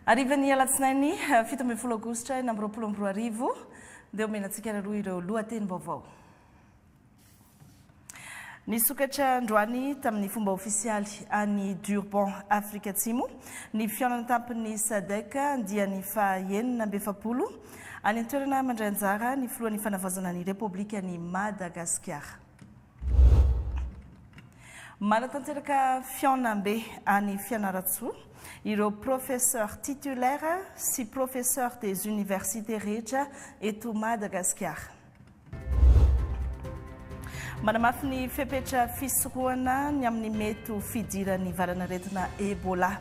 Harivan'ny alatsinainy 17 aogositra 2026, dia omena antsika aloha ireo lohatenim-baovao. Nisokatra androany tamin'ny fomba ofisialy any Durban, Afrika Atsimo, ny fihaonana an-tampon'ny Sadc andiany faha 46. Any an-toerana mandray anjara ny filohan'ny Fanavaozana ny Repoblikan'i Madagasikara. Manatanteraka fihaonambe any Fianarantsoa ireo professeurs titulaires sy professeurs des universités rehetra eto Madagasikara. Manamafy ny fepetra fisorohana ny amin'ny mety ho fidiran'ny valan'aretina Ebola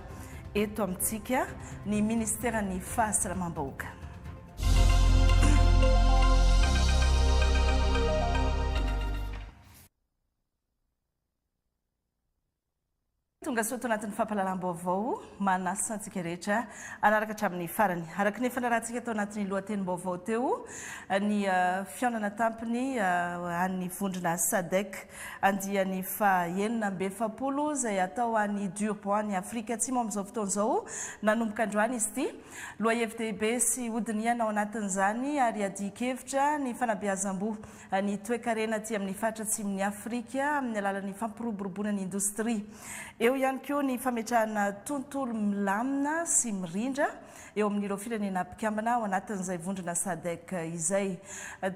eto amintsika ny ministeran'ny Fahasalamam-bahoaka. Tonga soa ato anatin'ny fampahalalam-baovao, manasa antsika rehetra hanaraka hatramin'ny farany. Araka ny efa narahantsika tao anatin'ny lohatenim-baovao teo, ny fihaonana tampony an'ny vondrona Sadec andiany faha 46 izay atao any Durban any Afrika Atsimo amin'izao fotoana izao. Nanomboka androany izy ity. Lohahevi-dehibe sy hodinihana ao anatin'izany ary iadian-kevitra ny fanabeazam-boho ny toekarena aty amin'ny faritra atsimon'i Afrika amin'ny alalan'ny fampiroboroboana ny indostria. Eo ihany koa ny fametrahana tontolo milamina sy mirindra eo amin'ireo firenena mpikambana ao anatin'izay vondrona Sadec izay.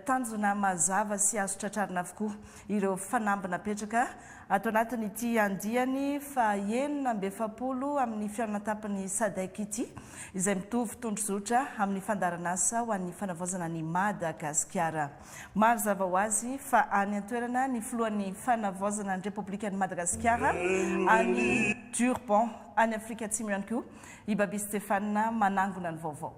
Tanjona mazava sy azo tratrarina avokoa ireo fanamby napetraka Ato anatin'ity andiany faha 46 amin'ny fihaonantapon'ny Sadec ity, izay mitovy tondrozotra amin'ny fandaharanasa ho an'ny fanavaozana an'i Madagasikara. Mazava ho azy fa any an-toerana ny filohan'ny fanavaozana ny Repoblikan'i Madagasikara any Durban any Afrika Atsimo ihany koa i Baby Stéphane manangona ny vaovao.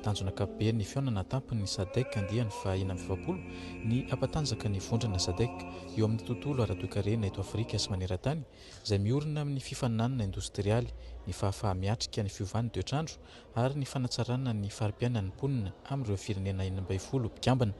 Tanjona ankapoben'ny fihaonana an-tampon'ny Sadec andiany faha 46 ny hampatanjaka ny vondrona Sadec eo amin'ny tontolo ara-toekarena eto Afrika sy maneran-tany izay miorina amin'ny fifaninanana indostrialy, ny fahafaha-miatrika ny fiovan'ny toetr'andro ary ny fanatsarana ny fari-piainan'ny mponina amin'ireo firenena 16 mpikambana.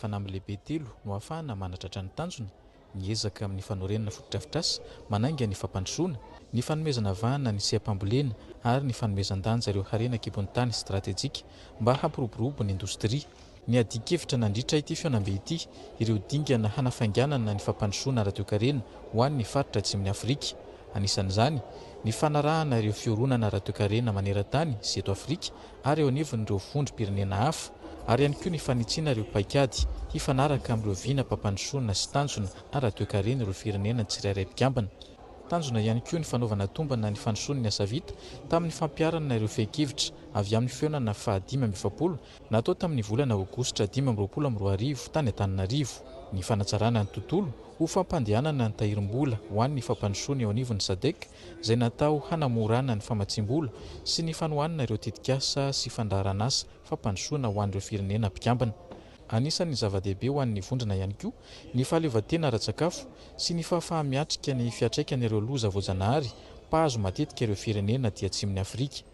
Fanamby lehibe telo no ahafahana manatratra ny tanjona, ny ezaka amin'ny fanorenana fotodrafitrasa manainga ny fampandrosoana, ny fanomezana vahana ny seha-pambolena ary ny fanomezan-danja ireo harena an-kibon'ny tany stratejika mba hampiroborobo ny indostria. Niadian-kevitra nandritra ity fihaonambe ity ireo dingana hanafainganana ny fampandrosoana ara-toekarena ho an'ny faritra atsimon'i Afrika. Anisan'izany, ny fanarahana ireo fioronana ara-toekarena maneran-tany sy eto Afrika ary eo anivon'ireo vondrom-pirenena hafa, ary ihany koa ny fanitsiana ireo paikady hifanaraka amin'ireo vinam-pampandrosoana sy tanjona ara-toekaren'ireo firenena tsirairay mpikambana. Tanjona ihany koa ny fanaovana tombana ny fandrosoan'ny asa vita tamin'ny fampiharana ireo fehin-kevitra avy amin'ny fihaonana faha 45 Natao tamin'ny volana aogositra 2025 tany Antananarivo ny fanatsarana ny tontolo ho fampandehanana ny tahirim-bola ho an'ny fampandrosoana eo anivon'ny Sadec izay natao hanamorana ny famatsiam-bola sy ny fanohanana ireo tetikasa sy fandaharanasa fampandrosoana ho an'ireo firenena mpikambana. Anisan'ny zava-dehibe ho an'ny vondrona ihany koa ny fahaleovantena ara-tsakafo sy ny fahafaha-miatrika ny fiantraikan'ireo loza voajanahary mpahazo matetika ireo firenena aty atsimon'i Afrika.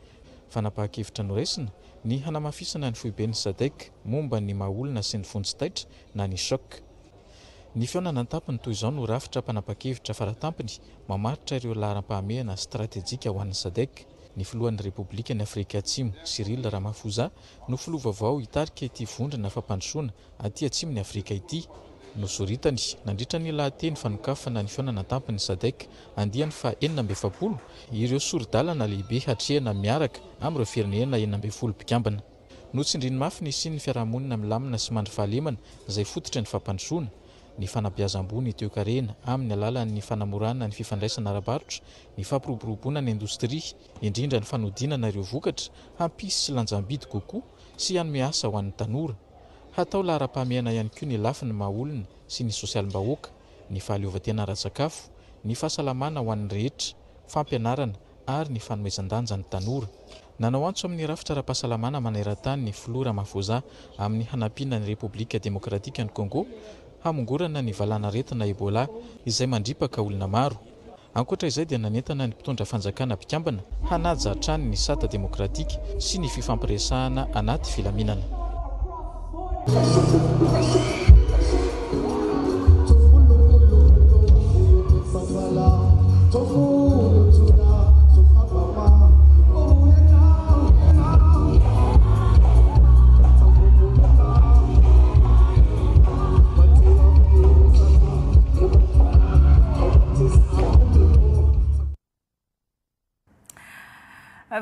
Fanapahan-kevitra noraisina ny hanamafisana ny foiben'ny Sadec momba ny maha olona sy ny vonjy taitra na ny choc. Ny fihaonana an-tampony toy izao no rafitra mpanapa-kevitra faratampony mamaritra ireo laharam-pahamehana stratejika ho an'ny Sadec. Ny filohan'ny Repoblikan'i Afrika Atsimo, Cyril Ramaphosa, no filoha vaovao hitarika ity vondrona fampandrosoana aty atsimon'i Afrika ity. Nosoritany, nandritra ny lahateny fanokafana ny fihaonana an-tampon'ny Sadec andiany faha 46, ireo sori-dalana lehibe hatrehina miaraka amin'ireo firenena 16 mpikambana. Notsindriany mafy ny hisian'ny fiarahamonina milamina sy mandry fahalemana izay fototry ny fampandrosoana, ny fanabeazam-boho ny toekarena amin'ny alalan'ny fanamorana ny fifandraisana ara-barotra, ny fampiroboroboana ny indostria, indrindra ny fanodinana ireo vokatra hampisy lanjam-bidy kokoa sy hanome asa ho an'ny tanora. Hatao laharam-pahamehana ihany koa ny lafiny maha olona sy ny sosialim-bahoaka, ny fahaleovantena ara-tsakafo, ny fahasalamana ho an'ny rehetra, fampianarana ary ny fanomezan-danja ny tanora. Nanao antso amin'ny rafitra ara-pahasalamana maneran-tany ny filoha Ramaphosa amin'ny hanampiana ny Repoblika Demokratikan'i Congo hamongorana ny valanaretina Ebola izay mandripaka olona maro. Ankoatra izay dia nanentana ny mpitondra fanjakana mpikambana hanaja hatrany ny sata demokratika sy ny fifampiresahana anaty filaminana.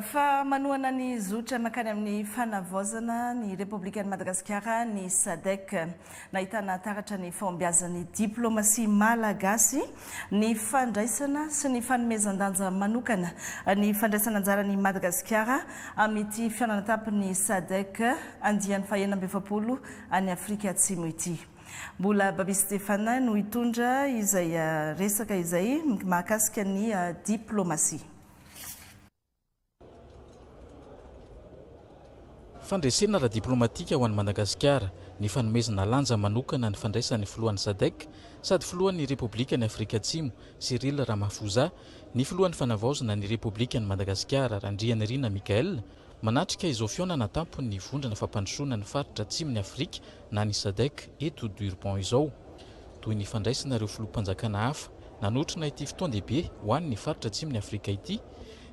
Fa manohana ny zotra mankany amin'ny fanavaozana ny Repoblikan'i Madagasikara ny Sadec. Nahitana taratra ny fahombiazan'ny diplaomasia malagasy ny fandraisana sy ny fanomezan-danja manokana ny fandraisana anjaran'i Madagasikara amin'ity fihaonana tampon'ny Sadec andiany faha-46 any Afrika Atsimo ity. Mbola Baby Stéphane no hitondra izay resaka izay mahakasika ny diplaomasia. Fandresena ara-diplomatika ho an'i Madagasikara ny fanomezana lanja manokana ny fandraisan'ny filohan'ny Sadec sady filohan'ny Repoblikan'i Afrika Atsimo, Cyril Ramaphosa, ny filohan'ny Fanavaozana ny Repoblikan'i Madagasikara, Randrianirina Michaël, manatrika izao fihaonana an-tampon'ny Vondrona Fampandrosoana ny Faritra Atsimon'i Afrika na ny Sadec eto Durban izao. Toy ny fandraisana ireo filoham-panjakana hafa nanotrona ity fotoan-dehibe ho an'ny faritra atsimon'i Afrika ity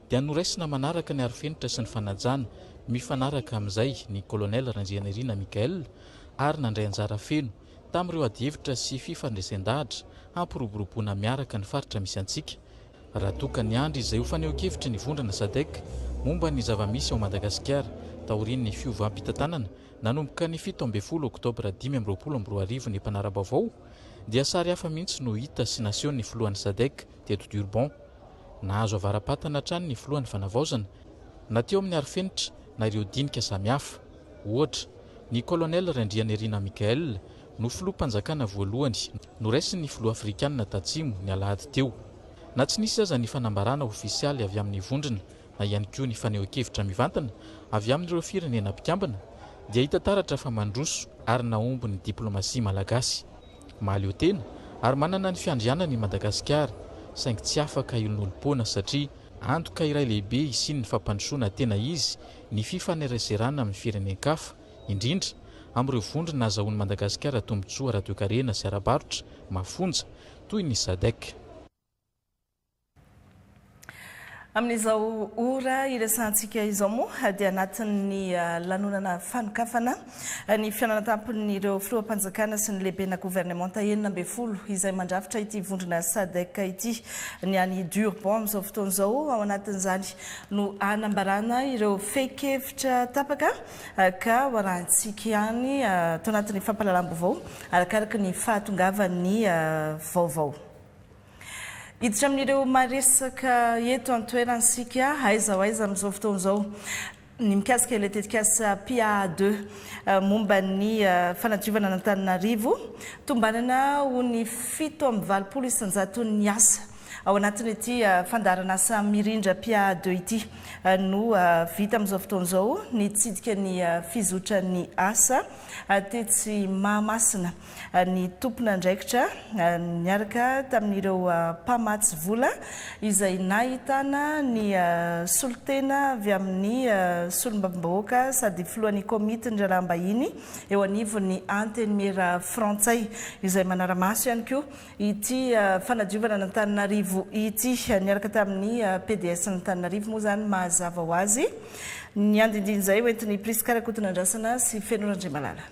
dia noraisina manaraka ny arofenitra sy ny fanajana mifanaraka amin'izay ny Colonel Randrianirina Michaël ary nandray anjara feno tamin'ireo adihevitra sy fifandresen-dahatra hampiroboroboana miaraka ny faritra misy antsika Raha toa ka niandry izay ho fanehoan-kevitry ny vondrona Sadec momba ny zava-misy ao Madagasikara taorian'ny fiovam-pitantanana nanomboka ny 17 oktobra 2025 ny mpanara-baovao dia sary hafa mihitsy no hita sy nasehon'ny filohan'ny Sadec teto Durban. Nahazo avara-patana hatrany ny filohan'ny fanavaozana na teo amin'ny arofenitra na ireo dinika samihafa. Ohatra, ny Colonel Randrianirina Michaël no filoham-panjakana voalohany noraisin'ny filoha afrikanina tatsimo ny alahady teo. Na tsy nisy aza ny fanambarana ofisialy avy amin'ny vondrona na ihany koa ny fanehoan-kevitra mivantana avy amin'ireo firenena mpikambana dia hita taratra fa mandroso ary nahomby ny diplomasia malagasy. Mahaleo tena ary manana ny fiandrianany i Madagasikara saingy tsy afaka hiolonolom-poana satria antoka iray lehibe hisian'ny fampandrosoana tena izy ny fifaneraserana amin'ny firenen-kafa indrindra amin'ireo vondrona azahoan'i Madagasikara tombontsoa ara-toekarena sy ara-barotra mafonja toy ny Sadec. Amin'izao ora iresahantsika izao moa dia anatin'ny lanonana fanokafana ny fihaonana tampon'ireo filoham-panjakana sy ny lehibena governemanta 16 izay mandrafitra ity vondrona Sadec ity ny any Durban amin'izao fotoana izao. Ao anatin'izany no hanambarana ireo fehin-kevitra tapaka ka ho arahintsika ihany ato anatin'ny fampahalalam-baovao arakaraka ny fahatongavan'ny vaovao. Hiditra amin'ireo maresaka eto an-toerana isika, aiza ho aiza amin'izao fotoana izao ny mikasika ilay tetikasa PAA deux momba ny fanadiovana an'Antananarivo. Tombanana ho ny 87 isan-jaton'ny asa ao anatin'ity fandaharanasa mirindra PAA deux ity no vita amin'izao fotoana izao. Nitsidika ny fizotran'ny asa tetsy Mahamasina ny tompon'andraikitra niaraka tamin'ireo mpamatsy vola izay nahitana ny solontena avy amin'ny solombavambahoaka sady filohan'ny komitin'ny raharaham-bahiny eo anivon'ny Antenimiera frantsay izay manara-maso ihany koa ity fanadiovana an'Antananarivo ity niaraka tamin'ny PDS-n'Antananarivo moa izany mazava ho azy ny andindinin'izay hoentin'i Prisca Rakotonandrasana sy Feno Randriamalala.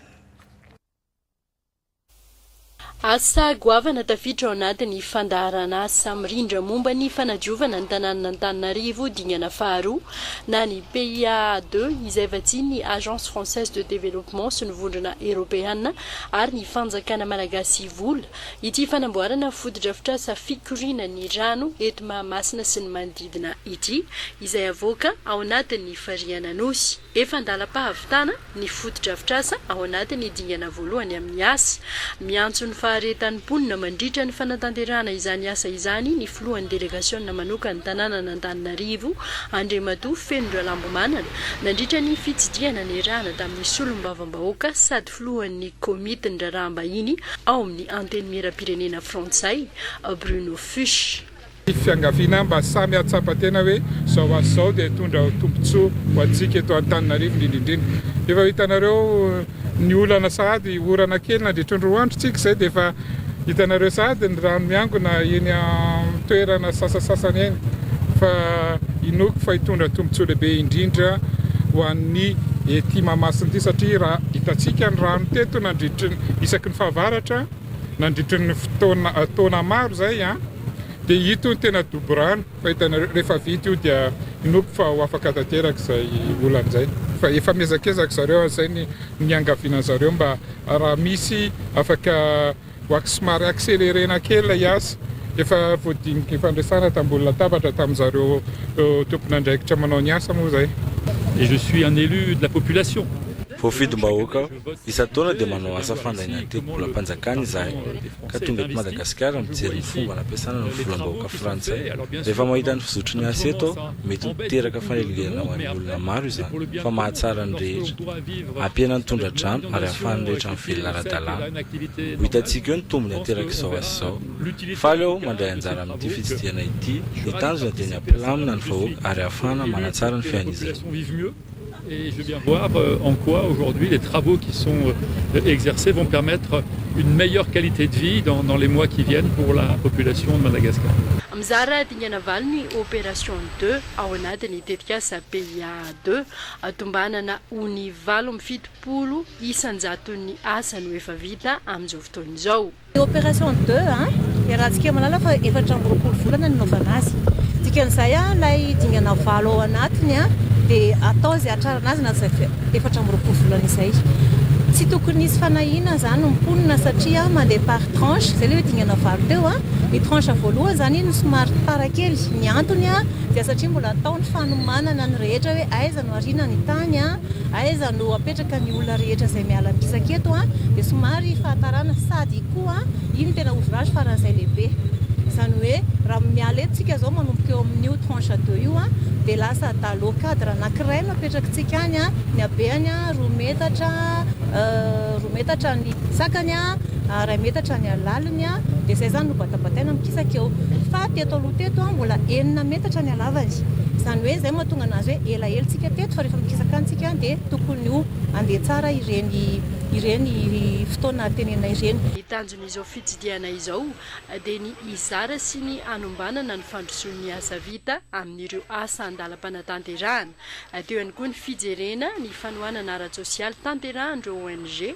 Asa goavana tafiditra ao anatin'ny fandaharanasa mirindra momba ny fanadiovana ny tanànan'Antananarivo dingana faharoa na ny PIAA deux izay vatsian'ny Agence Française de Développement sy ny Vondrona Eropeana ary ny Fanjakana Malagasy vola ity fanamboarana fotodrafitrasa fikorianan'ny rano eto Mahamasina sy ny manodidina ity izay avoaka ao anatin'ny farihan'Anosy. Efa an-dalam-pahavitana ny fotodrafitrasa ao anatin'ny dingana voalohany amin'ny asa. Miantso ny faharetan'ny mponina mandritra ny fanatanterahana izany asa izany ny filohan'ny delegasiona manokan'ny tanànan'Antananarivo, Andriamatoa Feno Ralambomanana, nandritra ny fitsidihana niarahana tamin'ny solombavambahoaka sady filohan'ny komitin'ny raharaham-bahiny ao amin'ny Antenimierampirenena frantsay, Bruno Fuchs. Fiangaviana mba samy hahatsapa tena hoe izao asa izao dia hitondra tombontsoa ho antsika eto Antananarivo indrindra indrindra. Efa hitanareo ny olana sahady, orana kely nandritra ny 2 andro tsika izay dia efa hitanareo sahady ny rano miangona eny an-toerana sasasasany eny fa inoako fa hitondra tombontsoa lehibe indrindra ho an'ny ety Mahamasina ity satria raha hitantsika ny rano teto nandritry ny isaky ny fahavaratra nandritry ny fotoana taona maro izay an dia ito no tena dobo rano fa hitanareo rehefa vita io dia inoako fa ho afaka tanteraka izay olana izay fa efa miezakezaka zareo izay ny niangaviana zareo mba raha misy afaka ho somary accélérer-na kely ilay asa efa voadinika efa niresahana tambony latabatra tamin'izareo tompon'andraikitra manao ny asa moa izay. Et je suis un élu de la population. Voafidim-bahoaka aho. Isan-taona dia manao asa fandaniana tetibolam-panjakana izahay, ka tonga eto Madagasikara mijery ny fomba nampiasana ny volam-bahoaka frantsay. Rehefa mahita ny fizotry ny asa eto aho, mety ho teraka fanelingelenana ho an'ny olona maro izany, fa mahatsara ny rehetra. Hampihena ny tondra-drano ary hahafahan'ny rehetra mivelona ara-dalàna. Ho hitantsika eo ny tombony aterak'izao asa izao. Faly aho mandray anjara amin'ity fitsidihana ity, ny tanjona dia ny hampilamina ny vahoaka ary hahafahana manatsara ny fiainan'izy ireo. Et je viens voir en quoi aujourd'hui les travaux qui sont exercés vont permettre une meilleure qualité de vie dans, dans les mois qui viennent pour la population de Madagascar. Mizara dingana valo ny Opération 2 ao anatin'ny tetikasa PIA 2. Tombanana ho ny 78 isan-jaton'ny asa no efa vita amin'izao fotoana izao. Opération 2 a, iarahantsika mahalala fa 24 volana ny naovana azy. Dikan'izay a, lay dingana valo ao anatiny a, dia atao izay hatrarana azy na zay 24 volana izay. Tsy tokony hisy fanahiana zany ny mponina satria mandeha par tranche zay le hoe dingana valo teo a. Ny tranche voalohany zany no somary tara kely. Ny antony a, dia satria mbola atao ny fanomanana ny rehetra hoe aiza no ariana ny tany a, aiza no apetraka ny olona rehetra izay miala mikisaka eto a, dia somary fahatarana. Sady koa iny tena ouvrage faran'izay lehibe. Izany hoe raha miala eto tsika zao manomboka eo amin'io tranche 2 io a, dia lasa dalot cadre anankiray no apetrakintsika any a, ny habeany a 2 metatra, 2 metatra ny sakany a, 1 metatra ny halaliny a, dia izay zany no batabataina mikisaka eo. Fa teto aloha teto a, mbola 6 metatra ny halavany. Izany hoe zay mahatonga anazy hoe elaela tsika teto, fa rehefa mikisaka any tsika dia tokony ho andeha tsara ireny fotoana tenena ireny. Ny tanjon'izao fitsidihana izao dia ny hizara sy ny hanombanana ny fandrosoan'ny asa vita amin'ireo asa andalam-panatanterahana. Teo ihany koa ny fijerena ny fanohanana ara-tsosialy tanterahan'ireo ONG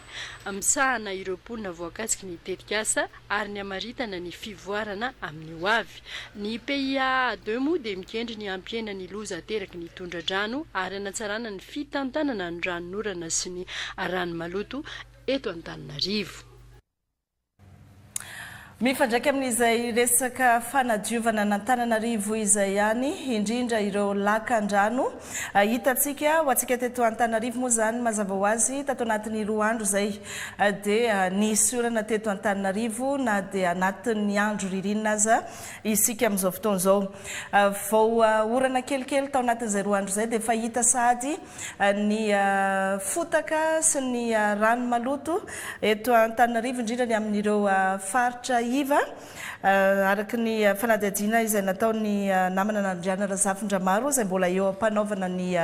misahana ireo mponina voakasiky ny tetikasa ary ny hamaritana ny fivoarana amin'ny ho avy. Ny PIA 2 moa dia mikendry ny hampihena ny loza ateraky ny tondra-drano ary hanatsarana ny fitantanana ny ranonorana sy ny rano maloto eto Antananarivo. Mifandraika amin'izay resaka fanadiovana an'Antananarivo izay ihany, indrindra ireo lakan-drano hitantsika ho antsika teto Antananarivo moa zany. Mazava ho azy, tato anatin'ny 2 andro izay dia nisy orana teto Antananarivo, na dia anatin'ny andro ririnina aza isika amin'izao fotoana izao. Vao orana kelikely tao anatin'izay 2 andro izay dia efa hita sahady ny fotaka sy ny rano maloto eto Antananarivo, indrindra ny amin'ireo faritra iva. Araka ny fanadihadiana izay nataony namana Nandriana Razafindramaro, izay mbola eo am-panaovana ny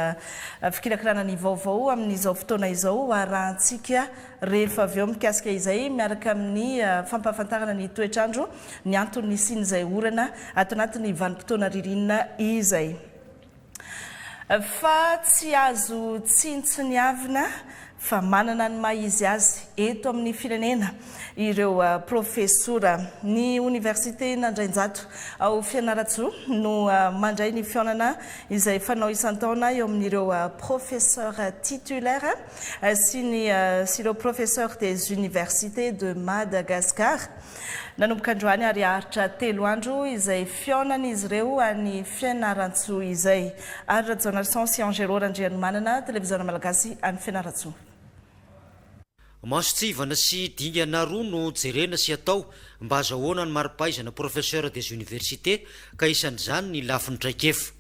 fikirakirana ny vaovao amin'izao fotoana izao, arahantsika rehefa avy eo mikasika izay miaraka amin'ny fampahafantarana ny toetrandro, ny antony nisian'izay orana ato anatin'ny vanim-potoana ririnina izay. Fa tsy azo tsinontsinoavina fa manana ny maha izy azy eto amin'ny firenena ireo profesora. Ny oniversite Andrainjato ao Fianarantsoa no mandray ny fihaonana izay fanao isan-taona eo amin'ireo professeur titulaire sy ny sy ireo professeur des universités de Madagascar. Nanomboka androany ary haharitra 3 andro izay fihaonana izy ireo any Fianarantsoa izay. Ary Rajaonarison sy Angelo Randrianomanana, Televiziona Malagasy, any Fianarantsoa. Mason-tsivana sy dingana roa no jerena sy atao mba azahoana ny mari-pahaizana professeur des universités, ka isan'izany ny lafiny traikefa.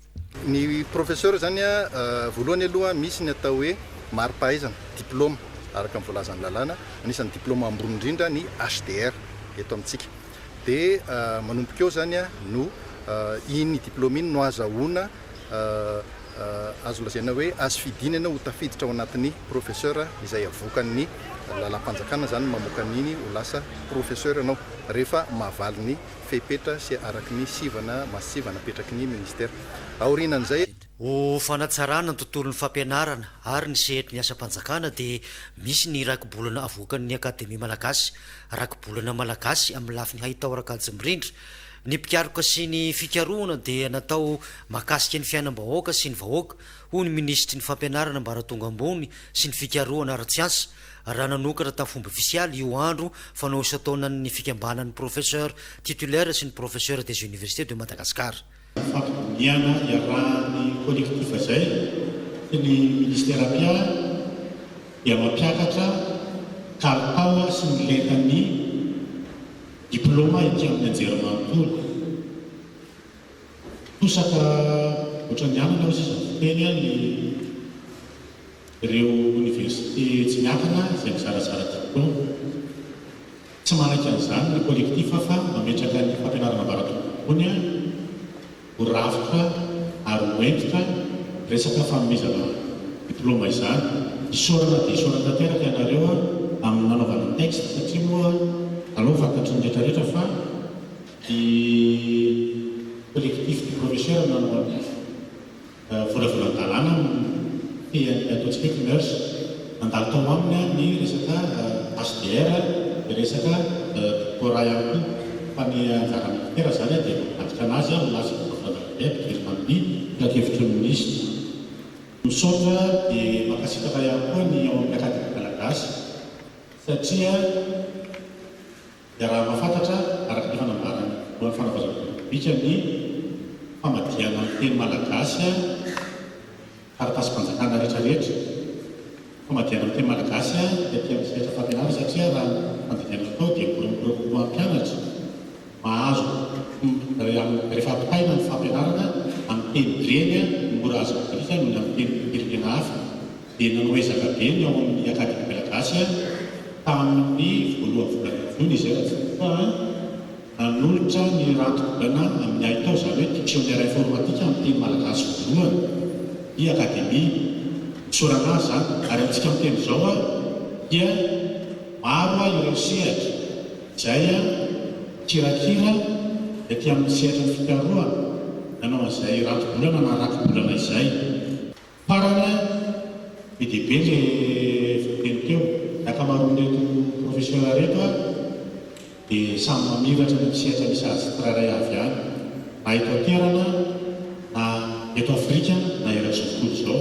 Ny professeur zany a, voalohany aloha misy ny atao hoe mari-pahaizana, diplôme, araka ny voalazan'ny lalàna. Anisan'ny diplôme ambony indrindra ny HDR eto amintsika. Dia manomboka eo zany a no Iny diplaoma iny no azahoana, azo lazaina hoe azo fidina ianao ho tafiditra ao anatin'ny professeur izay avoakan'ny lalàm-panjakana izany mamoaka an'iny ho lasa professeur ianao rehefa mahavaly ny fepetra sy araka ny sivana masivana apetraky ny ministera. Aorianan'izay. Ho fanatsarana ny tontolon'ny fampianarana ary ny sehatry ny asam-panjakana dia misy ny rakibolana avoakan'ny Akademia Malagasy, Rakibolana Malagasy amin'ny lafiny haitao ara-kajy mirindra. Ny mpikaroka sy ny fikarohana dia natao mahakasika ny fiainam-bahoaka sy ny vahoaka, hoy ny minisitry ny Fampianarana ambaratonga ambony sy ny fikarohana ara-tsiansa, raha nanokatra tamin'ny fomba ofisialy io andro fanao isan-taonan'ny fikambanan'ny Professeurs titulaires sy ny Professeurs des universités de Madagascar. Fampidiniana iarahan'ny collectif izay sy ny ministera mpiahy dia mampiakatra kalitao sy ny lentan'ny diplaoma ety amin'ny anjerimanontolo. Tosaka ohatran'ny anana hoy sisa ny fiteny ny ireo oniversite tsy miankina izay mizarazara diplaoma. Tsy manaiky an'izany ny collectif fa mametraka ny fampianarana ambaratonga ambony ho rafitra ary ho hentitra resaka fanomezana diplaoma izany. Isaorana dia isaorana tanteraka ianareo amin'ny nanaovana ny texte satria moa aleo fantatry ny rehetra rehetra fa ny collectif des professeurs no nanao an'io. Volavolan-dalàna mifehy ny ataontsika hoe commerce. Nandalo tao aminy ny resaka HDR, ny resaka doctorat ihany koa. Fa ny anjaran'ny ministera izany dia mamadika anazy ho lasa volavolan-dalàna indray ampidirina amin'ny filankevitry ny minisitra. Misaotra dia mankasitraka ihany koa ny ao amin'ny Akademia Malagasy satria Iaraha-mahafantatra, araka ny efa nambaran'ny Filohan'ny Fanavaozana Repoblika ny famadihana amin'ny teny malagasy taratasim-panjakana rehetrarehetra. Famadihana amin'ny teny malagasy ny aty amin'ny sehatra fampianarana satria raha ny fandinihana natao dia moramora kokoa amin'ny mpianatra mahazo rehefa ampitaina ny fampianarana amin'ny teny reny no mora azon'ny alika noho ny amin'ny tenim-pirenena hafa. Dia nanao ezaka be ny ao amin'ny Akademia Malagasy tamin'ny voalohan'ny volana jona izay raha tsy diso aho, nanolotra ny ranto-bolana amin'ny haitao, izany hoe dictionnaire informatique amin'ny teny malagasy voalohany ny Akademia. Isaorana azy izany. Ary amintsika miteny izao dia maro ireo sehatra izay mikirakira ny aty amin'ny sehatry ny fikarohana nanao an'izay ranto-bolana na raki-bolana izay. Farany an, be dia be le voateny teo. Ny ankamaroan'ireto professeur ireto an, dia samy mamiratra any amin'ny sehatra misy azy tsirairay avy any, na eto an-toerana, na eto Afrika, na eran'izao tontolo izao.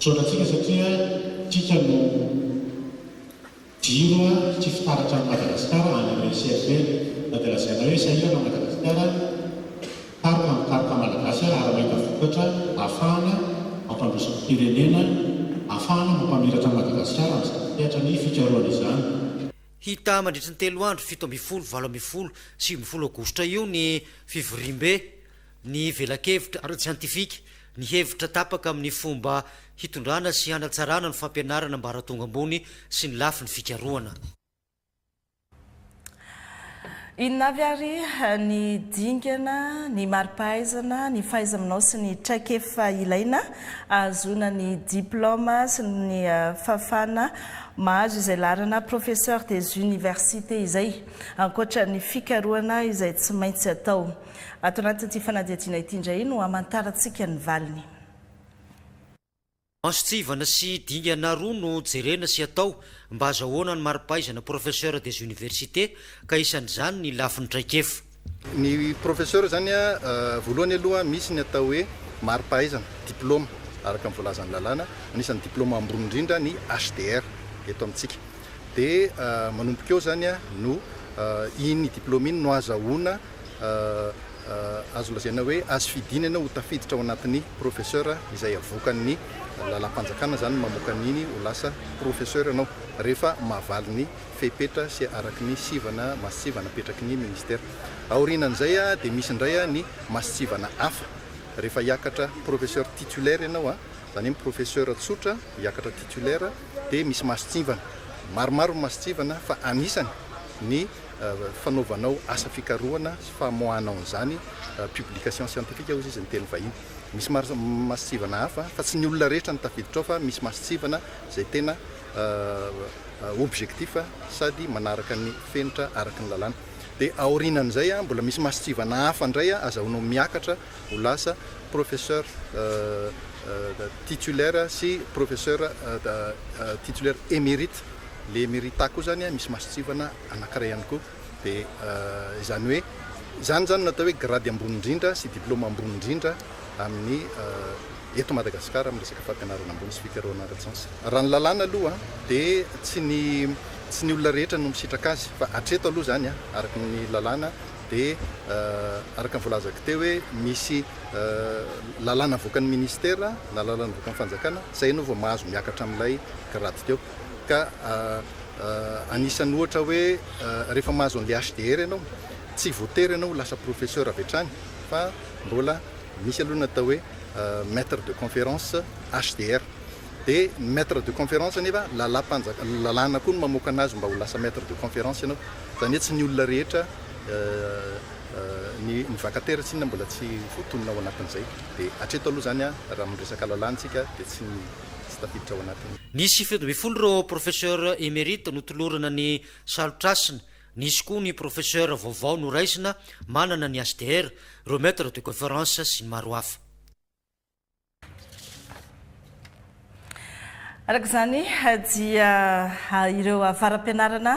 Misaotra antsika satria tsika no. Jiro sy fitaratra an'i Madagasikara any amin'ireny sehatra ireny. Na dia lazaina hoe sahirana Madagasikara, mikaroka ny mpikaroka malagasy ary mahita vokatra ahafahana mampandroso ny firenena, ahafahana mampamiratra an'i Madagasikara amin'izany sehatra ny fikarohana izany. Hita mandritry ny telo andro, 17, 18, 19 aogositra io ny fivoriambe. Ny velakevitra ara-tsiantifika, ny hevitra tapaka amin'ny fomba hitondrana sy hanatsarana ny fampianarana ambaratonga ambony sy ny lafiny fikarohana. Inona avy ary ny dingana, ny mari-pahaizana, ny fahaiza-manao sy ny traikefa ilaina ahazoana ny diplaoma sy ny fahafahana mahazo izay laharana professeur des universités izay, ankoatra ny fikarohana izay tsy maintsy atao? Ato anatin'ity fanadihadiana ity indray no hamantarantsika ny valiny. Mason-tsivana sy dingana roa no jerena sy atao mba hazahoana ny mari-pahaizana professeur des universités ka isan'izany ny lafiny traikefa. Ny professeur izany voalohany aloha misy ny atao hoe mari-pahaizana, diplaoma, araka ny voalazan'ny lalàna, anisan'ny diplaoma ambony indrindra ny HDR eto amintsika. Dia manomboka eo izany no iny diplaoma iny no azahoana Azo lazaina hoe azo fidina ianao ho tafiditra ao anatin'ny professeur izay avoakan'ny lalàm-panjakana izany mamoaka an'iny ho lasa professeur ianao rehefa mahavaly ny fepetra sy araky ny sivana masitsivana apetraky ny ministera. Aorianan'izay dia misy indray ny masitsivana hafa rehefa hiakatra professeur titulaire ianao, izany hoe professeur tsotra hiakatra titulaire dia misy masitsivana. Maromaro ny masitsivana fa anisany ny. fanaovanao asa fikarohana sy famoahanao an'izany publication scientifique hozy izy ny teny vahiny. Misy masontsivana hafa fa tsy ny olona rehetra no tafiditra ao fa misy masontsivana izay tena objectif sady manaraka ny fenitra araka ny lalàna. Dia aorianan'izay mbola misy masontsivana hafa indray azahoanao miakatra ho lasa professeur titulaire sy professeur titulaire émérite. Le éméritat koa izany misy masontsivana anankiray ihany koa. Dia izany hoe izany izany no atao hoe grady ambony indrindra sy diplaoma ambony indrindra amin'ny eto Madagasikara amin'ny resaka fampianarana ambony sy fikarohana ara-tsiansa. Raha ny lalàna aloha dia tsy ny tsy ny olona rehetra no misitraka azy fa hatreto aloha izany araka ny lalàna dia araka ny voalazako teo hoe misy lalàna avoakan'ny ministera na lalàna avoakan'ny fanjakana izay ianao vao mahazo miakatra amin'ilay grady teo ka Anisan'ny ohatra hoe rehefa mahazo an'ilay HDR ianao, tsy voatery ianao ho lasa professeur avy hatrany fa mbola misy aloha ny atao hoe maître de conférence HDR. Dia ny maître de conférence anefa lalàm-panjaka, lalàna koa no mamoaka anazy mba ho lasa maître de conférence ianao. Izany hoe tsy ny olona rehetra, ny ny vacataire tsinona mbola tsy voatonona ao anatin'izay. Dia hatreto aloha izany raha miresaka lalàna isika dia tsy ny. tsy tafiditra ao anatiny. Nisy 17 ireo Professeur Emerite notolorana ny salotr'hasina, nisy koa ny Professeur vaovao noraisina manana ny HDR, ireo Maître de Conférence sy ny maro hafa. Araka izany dia ireo avara-pianarana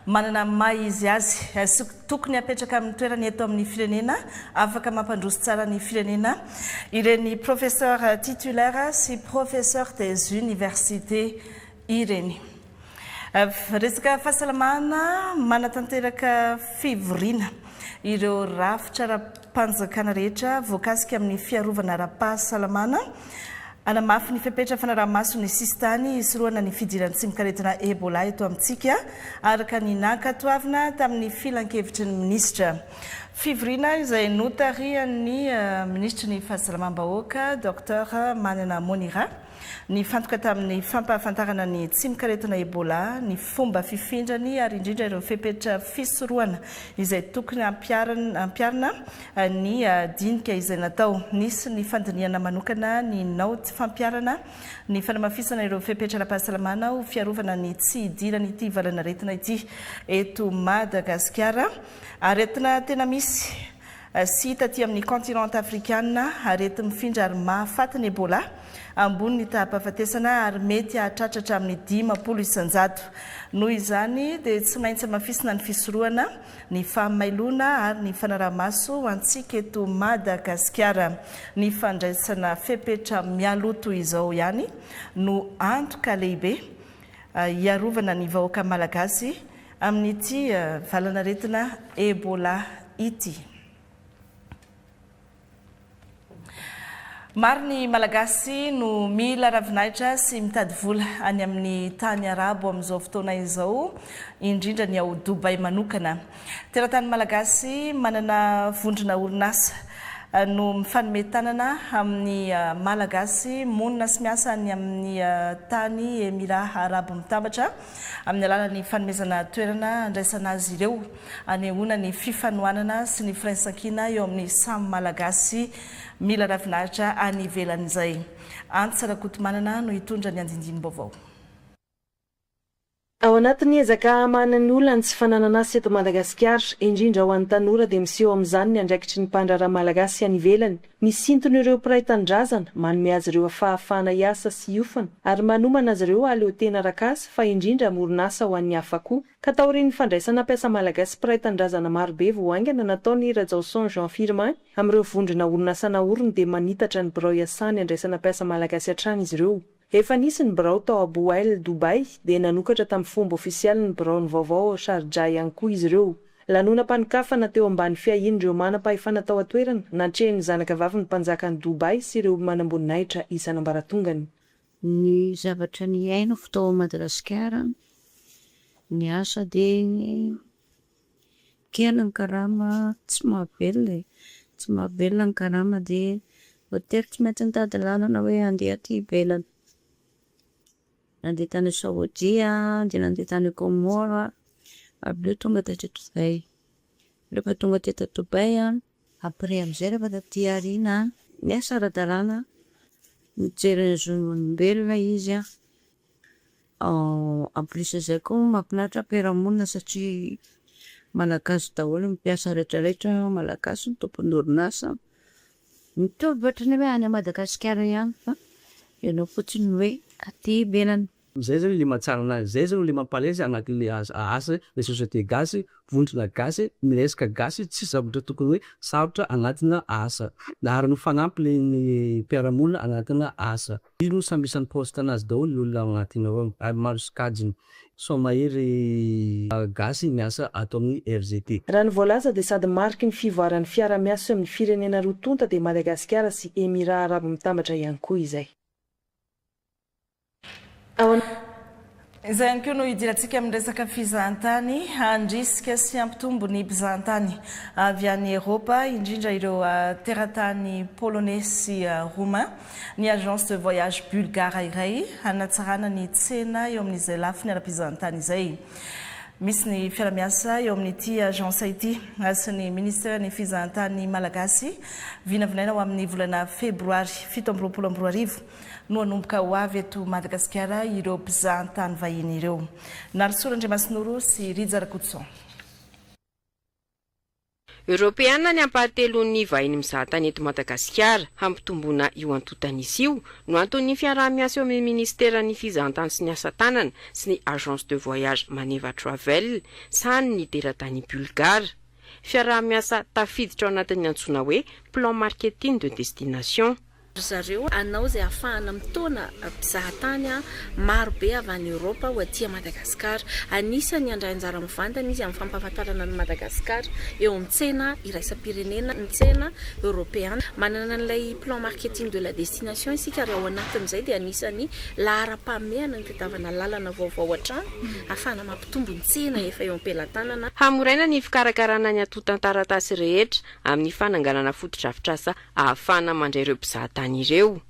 manana ny maha izy azy sy tokony hapetraka amin'ny toerany eto amin'ny firenena afaka mampandroso tsara ny firenena ireny professeur titulaire sy professeur des universités ireny. Resaka fahasalamana, manatanteraka fivoriana ireo rafitra ara-panjakana rehetra voakasika amin'ny fiarovana ara-pahasalamana. Hanamafy ny fepetra fanaraha-maso ny sisintany hisorohana ny fidiran'ny tsimokaretina Ebola eto amintsika, araka ny nankatoavina tamin'ny filankevitry ny minisitra. Fivoriana izay notarihan'ny minisitry ny Fahasalamam-bahoaka, Docteur Manana Monira. Nifantoka tamin'ny fampahafantarana ny tsimokaretina Ebola, ny fomba fifindrany ary indrindra ireo fepetra fisorohana izay tokony hampiharina ny dinika izay natao. Nisy ny fandinihana manokana ny naoty fampiharana ny fanamafisana ireo fepetra ara-pahasalamana ho fiarovana ny tsy hidiran'ity valanaretina ity eto Madagasikara. Aretina tena misy. sy hita aty amin'ny kaontinanta afrikana, areti-mifindra ary mahafaty ny Ebola, ambony ny taham-pahafatesana ary mety hahatratra hatramin'ny 50%. Noho izany dia tsy maintsy hamafisina ny fisorohana, ny fahamailoana ary ny fanaraha-maso ho antsika eto Madagasikara. Ny fandraisana fepetra mialoha toy izao ihany no antoka lehibe hiarovana ny vahoaka malagasy amin'ity valanaretina Ebola ity. Maro ny Malagasy no mila ravinahitra sy mitady vola any amin'ny tany arabo amin'izao fotoana izao, indrindra ny ao Dubaï manokana. Teratany Malagasy manana vondrona orinasa no mifanome tanana amin'ny Malagasy monina sy miasa any amin'ny tany Emirà Arabo Mitambatra amin'ny alalan'ny fanomezana toerana handraisana azy ireo hanehoana ny fifanohanana sy ny firaisankina eo amin'ny samy Malagasy mila ravinahitra any ivelany izay. Antsa Rakotomanana no hitondra ny andindinim-baovao. Ao anatin'ny ezaka hamahana ny olan'ny tsy fananana asa eto Madagasikara, indrindra ho an'ny tanora dia miseho amin'izany ny andraikitry ny mpandraharaha malagasy any ivelany, misintona ireo mpiray tanindrazana, manome azy ireo fahafahana hiasa sy hiofana ary manomana azy ireo hahaleo tena arak'asa fa indrindra hamorona asa ho an'ny hafa koa. Ka taorian'ny fandraisana mpiasa malagasy mpiray tanindrazana marobe vao haingana nataon'i Rajaoson Jean Firmin amin'ireo vondrona orinasa naoriny dia manitatra ny birao iasany handraisana mpiasa malagasy hatrany izy ireo. Efa nisy ny birao tao Abu Hail, Dubai, dia nanokatra tamin'ny fomba ofisialy ny biraony vaovao ao Sharjah ihany koa izy ireo. Lanonam-panokafana teo ambany fiahian'ireo manam-pahefana tao an-toerana, natrehin'ny zanakavavin'ny mpanjakan'i Dubai sy ireo manamboninahitra isan'ambaratongany. Ny zavatra niainako tao Madagasikara, ny asa dia Kely ny karama, tsy mahavelona e, tsy mahavelona ny karama dia voatery tsy maintsy nitady lalana hoe handeha aty ivelany. Nandeha tany Saodia, dia nandeha tany Comores, Avy eo tonga taty Dubaï. Rehefa tonga teto Dubaï an, après amizay rehefa taty aoriana an, niasa ara-dalàna, nijery ny zon'olombelona izy an, en plus zay koa mahafinaritra mpiara-monina satria malagasy daholo ny mpiasa retraretra, malagasy ny tompon'ny orinasa, mitovy ohatran'ny hoe any Madagasikara ihany fa ianao fotsiny no hoe aty ivelany. Zay zany le mahatsara anazy, zay zany le mampalaizy agnatin'le asa le société gasy, vondrona gasy, miresaka gasy, tsisy zavatra tokony hoe sarotra agnatina asa. Ary mifanampy le ny mpiara-monina agnatina asa. Io aloha samy isan'ny poste anazy daholo ny olona ao agnatiny ao ary maro sokajiny. Sao mahery gasy miasa ato amin'ny RGT. Raha ny voalaza dia sady mariky ny fivoaran'ny fiara-miasa eo amin'ny firenena roa tonta dia Madagasikara sy Emirà Arabo Mitambatra ihany koa izay. Ao Izay ihany koa no hidirantsika amin'ny resaka fizahantany. Handrisika sy hampitombo ny mpizahantany avy any Eropa, indrindra ireo teratany Poloney sy Roumain, ny agence de voyage bulgare iray hanatsarana ny tsena eo amin'izay lafiny ara-pizahantany izay. Misy ny fiara-miasa eo amin'ity agence ity sy ny minisiteran'ny fizahantany malagasy, vinavinaina ho amin'ny volana febroary 2027. no hanomboka ho avy eto Madagasikara ireo mpizahantany vahiny ireo. Narisoa Randriamasinoro sy Rija Rakotoson. Eoropeana ny ampahatelon'ny vahiny mizahatany eto Madagasikara. Hampitomboana io antontan'isa io no anton'ny fiaraha-miasa eo amin'ny minisiteran'ny Fizahantany sy ny asa tanana sy ny agence de voyage Maneva Travel sahanin'ny teratany Bulgare. Fiaraha-miasa tafiditra ao anatin'ny antsoina hoe plan marketing de destination. Ry zareo hanao izay hahafahana mitaona mpizahatany maro be avy any Eoropa ho aty Madagasikara. Anisan'ny handray anjara mivantana izy amin'ny fampahafantarana an'i Madagasikara eo amin'ny tsena iraisam-pirenena, ny tsena eoropeana. Manana an'ilay plan marketing de la destination isika ary ao anatin'izay dia anisan'ny laharam-pahamehana ny fitadiavana lalana vaovao hatrany hahafahana mampitombo ny tsena efa eo am-pelatanana. Hamoraina ny fikarakarana ny antontan-taratasy rehetra amin'ny fananganana fotodrafitrasa ahafahana mandray ireo mpizahatany ireo.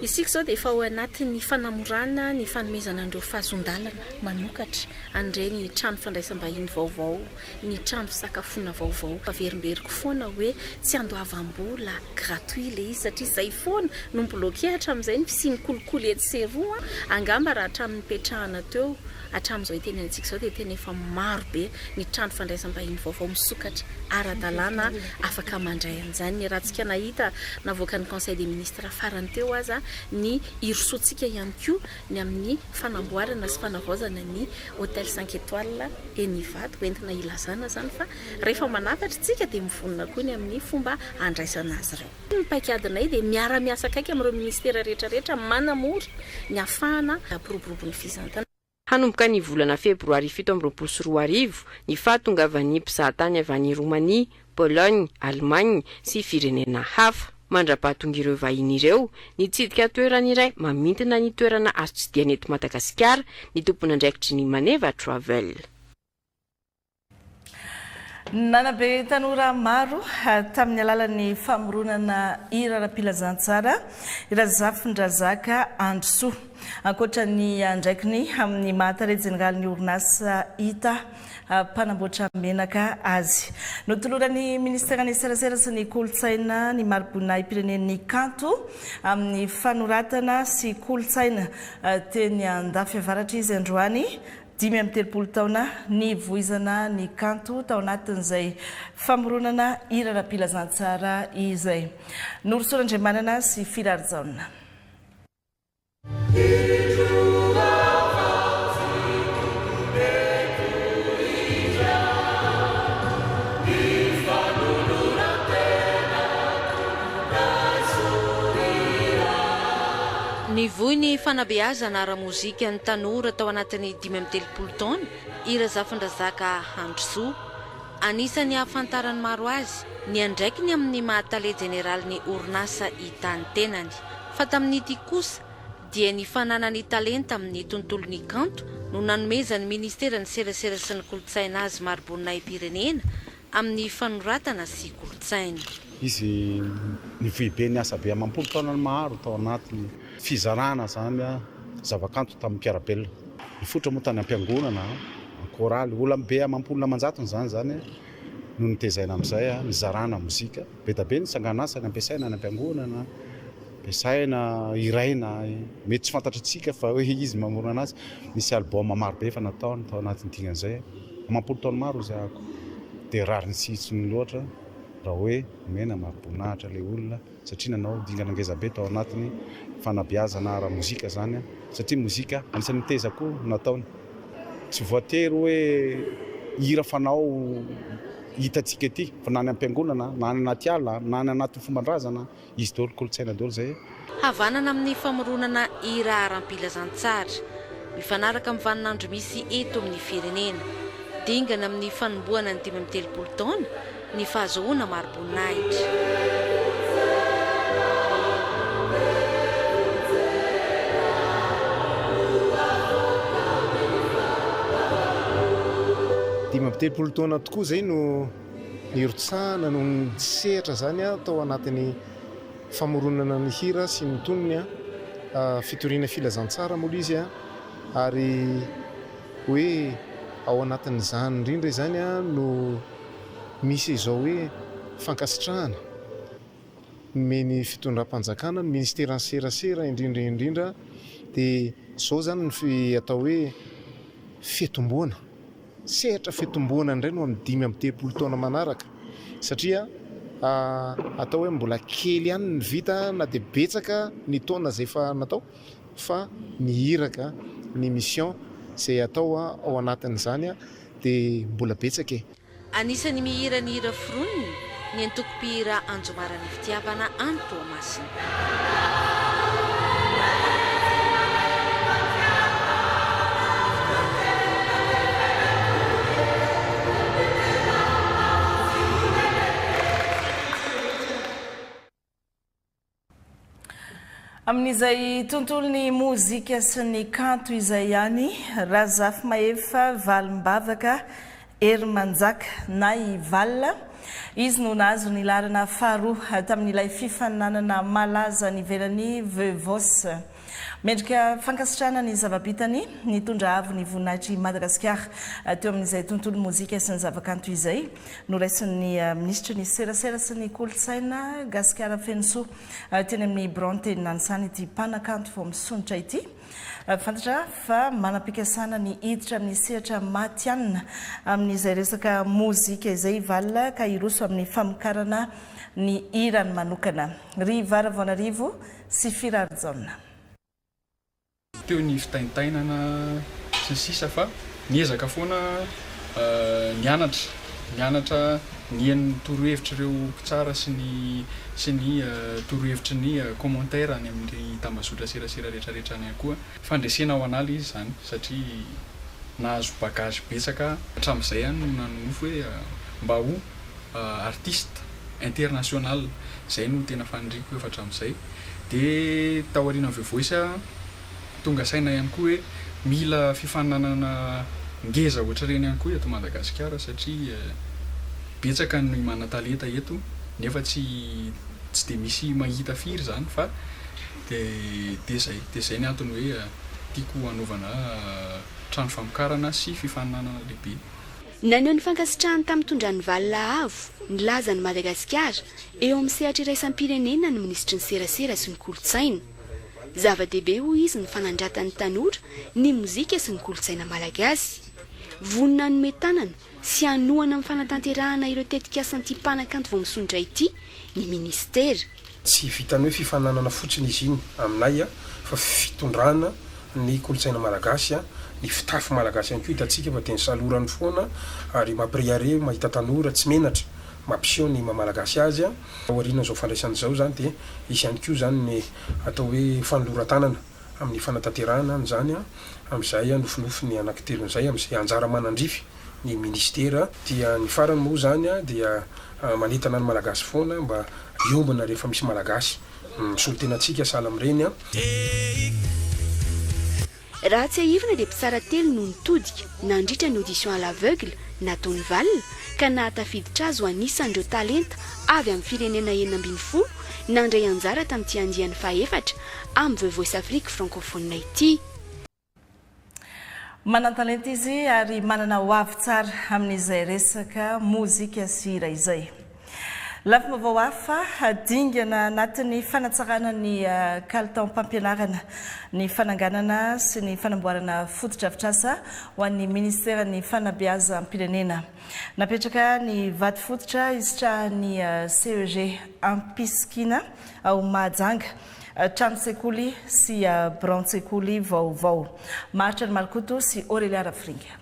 Isika izao dia efa ao anatin'ny fanamorana ny fanomezana an'ireo fahazoan-dalana manokatra an'ireny trano fandraisam-bahiny vaovao, ny trano fisakafoana vaovao. Averimberiko foana hoe tsy andoavam-bola, gratuit ilay izy satria izay foana no mi-bloquer hatramin'izay ny fisian'ny kolikoly etsy sy eroa. Angamba raha hatramin'ny nipetrahana teo Hatramin'izao itenenantsika izao dia tena efa maro be ny trano fandraisam-bahiny vaovao misokatra ara-dalàna afaka mandray an'izany. Ny ratsika nahita navoakan'ny Conseil des ministres farany teo aza ny hirosoantsika ihany koa ny amin'ny fanamboarana sy fanavaozana ny Hotel cinq étoiles eny Ivato hoentina hilazana izany fa rehefa manafatra isika dia mivonona koa ny amin'ny fomba handraisana azy ireo. Ny paikadinay dia miara-miasa akaiky amin'ireo minisitera rehetra rehetra manamora ny hahafahana hampiroborobo ny fizahantany. Hanomboka ny volana febroary 2027 ny fahatongavan'ny mpizahatany avy any Romania, Pologne, Allemagne sy firenena hafa. Mandra-pahatonga ireo vahiny ireo, nitsidika toerana iray mamintina ny toerana azo tsidihana eto Madagasikara ny tompon'andraikitry ny Maneva Travel. Nanabe tanora maro tamin'ny alalan'ny famoronana hira ara-pilazantsara i Razafindrazaka Androsoa. Ankoatra ny andraikiny amin'ny maha tale jeneralin'ny orinasa Ita mpanamboatra menaka azy. Notoloran'ny minisiteran'ny serasera sy ny kolontsaina ny mari-boninahi-pirenen'ny kanto amin'ny fanoratana sy kolontsaina teny Andafiavaratra izy androany 35 taona nivoizana ny kanto tao anatin'izay famoronana hira ara-pilazantsara izay. Norosoa Randriamanana sy Firarijaona. Nivoy ny fanabeazana ara-mozika ny tanora tao anatin'ny 35 taona i Razafindrazaka Handrosoa. Anisan'ny ahafantaran'ny maro azy ny andraikiny amin'ny maha tale jeneralin'ny orinasa Ita ny tenany. Fa tamin'ity kosa dia ny fananany talenta amin'ny tontolon'ny kanto no nanomezan'ny ministeran'ny serasera sy ny kolontsaina azy mari-boninahi-pirenena amin'ny fanoratana sy kolontsaina. Izy nivoy be niasa be amam-polo taonany maro tao anatin'ny fizarana izany zavakanto tamin'ny mpiara-belona. Nifototra moa tany am-piangonana, Chorale, olona be amam-polony aman-jatony izany izany no notezaina amin'izay, nizarana mozika. Be dia be ny sangan'asany ampiasaina any am-piangonana, ampiasaina, hiraina, mety tsy fantatr'antsika fa hoe izy mamorona anazy. Nisy album maro be efa nataony tao anatin'ny dingan'izay, amam-polo taona maro izy ahako. Dia rariny sy hitsiny loatra raha hoe omena mari-boninahitra ilay olona. satria nanao dingana ngeza be tao anatin'ny fanabeazana ara-mozika izany satria mozika anisan'ny nitaiza koa no nataony. Tsy voatery hoe hira fanao hitantsika ety fa na any am-piangonana na any anaty ala na any anatin'ny fomban-drazana izy daholo, kolontsaina daholo izay. Havanana amin'ny famoronana hira aram-pilazantsara, mifanaraka amin'ny vaninandro misy eto amin'ny firenena. Dingana amin'ny fanombohana ny 35 taona ny fahazoana mari-boninahitra. 35 taona tokoa izay no nirotsahana no nisehatra izany tao anatin'ny famoronana ny hira sy ny tonony, fitoriana filazantsara moa ilay izy ary hoe ao anatin'izany indrindra izany no Misy izao hoe fankasitrahana nomen'ny fitondram-panjakana, ny ministeran'ny serasera indrindra indrindra dia izao izany ny atao hoe fitomboana, sehatra fitomboana indray no amin'ny 35 taona manaraka satria atao hoe mbola kely ihany ny vita na dia betsaka ny taona izay efa natao fa ny iraka, ny mission izay atao ao anatin'izany dia mbola betsaka e. Anisan'ny mihira ny hira foroniny ny antoko mpihira Anjomaran'ny Fitiavana any Toamasina. Amin'izay tontolon'ny mozika sy ny kanto izay ihany, Razafimahefa Valimbavaka Herimanjaka na i Val. Izy no nahazo ny laharana faharoa tamin'ilay fifaninanana malaza any ivelany The Voice. Mendrika fankasitrahana ny zava-bitany, nitondra avo ny voninahitr'i Madagasikara teo amin'izay tontolo mozika sy ny zavakanto izay. Noraisin'ny minisitry ny Serasera sy ny Kolontsaina, Gasikara Fenosoa, teny amin'ny biraony teny Nanisana ity mpanakanto vao misondrotra ity. Fantatra fa manam-pikasana ny hiditra amin'ny sehatra matihanina amin'izay resaka mozika izay i Val ka hiroso amin'ny famokarana ny hirany manokana. Ry Varavaonarivo sy Firarijaona. Teo ny fitaintainana sy ny sisa fa niezaka foana nianatra, nianatra nihaino ny torohevitr'ireo mpitsara sy ny sy ny torohevitry ny commentaire any amin'ny tambazotra serasera rehetrarehetra any ihany koa. Fandresena ho an'ala izy izany satria nahazo bagage betsaka hatramin'izay ihany no nanonofy hoe mba ho artiste international izay no tena faniriako efa hatramin'izay dia taorianan'ny The Voice aho tonga saina ihany koa hoe mila fifaninanana ngeza ohatr'ireny ihany koa eto Madagasikara satria betsaka ny manan-talenta eto nefa tsy tsy dia misy mahita firy izany fa dia dia izay dia izay ny antony hoe tiako hanaovana trano famokarana sy fifaninanana lehibe. Naneho ny fankasitrahany tamin'ny tondran'ny valina avo nilaza an'i Madagasikara eo amin'ny sehatra iraisam-pirenena ny minisitry ny Serasera sy ny Kolontsaina. Zava-dehibe hoy izy ny fanandratan'ny tanora ny mozika sy ny kolontsaina malagasy. Vonona hanome tanana sy hanohana amin'ny fanatanterahana ireo tetikasan'ity mpanakanto vao misondrotra ity ny minisitera. Tsy vitan'ny hoe fifaninanana fotsiny izy iny aminay fa fitondrana ny kolontsaina malagasy, ny fitafy malagasy ihany koa hitantsika fa dia nisalorany foana ary mampirehareha mahita tanora tsy menatra mampiseho ny maha malagasy azy. Aorian'izao fandraisana izao izany dia hisy ihany koa izany ny atao hoe fanoloran-tanana amin'ny fanatanterahana an'izany amin'izay nofinofiny anankitelony izay amin'izay anjara manandrify ny ministera. Dia ny farany moa izany dia manentana ny malagasy foana mba hiombona rehefa misy malagasy Misolo tena antsika sahala amin'ireny an. Raha tsiahivina dia mpitsara telo no nitodika nandritra ny audition à l'aveugle nataon'i Val ka nahatafiditra azy ho anisan'ireo talenta avy amin'ny firenena 16 nandray anjara tamin'ity andiany fahefatra amin'ny The Voice Afrique Francophone ity. Manan-talenta izy ary manana ho avy tsara amin'izay resaka mozika sy hira izay. Lafim-baovao hafa, dingana anatin'ny fanatsarana ny kalitaom-pampianarana ny fananganana sy ny fanamboarana fotodrafitrasa ho an'ny minisiteran'ny fanabeazam-pirenena. Napetraka ny vatofototra hisitrahan'ny CEG Ampisikina ao Mahajanga. Tranon-tsekoly sy biraon-tsekoly vaovao. Maharitra ny Malokoto sy Aurélia Rafiringa.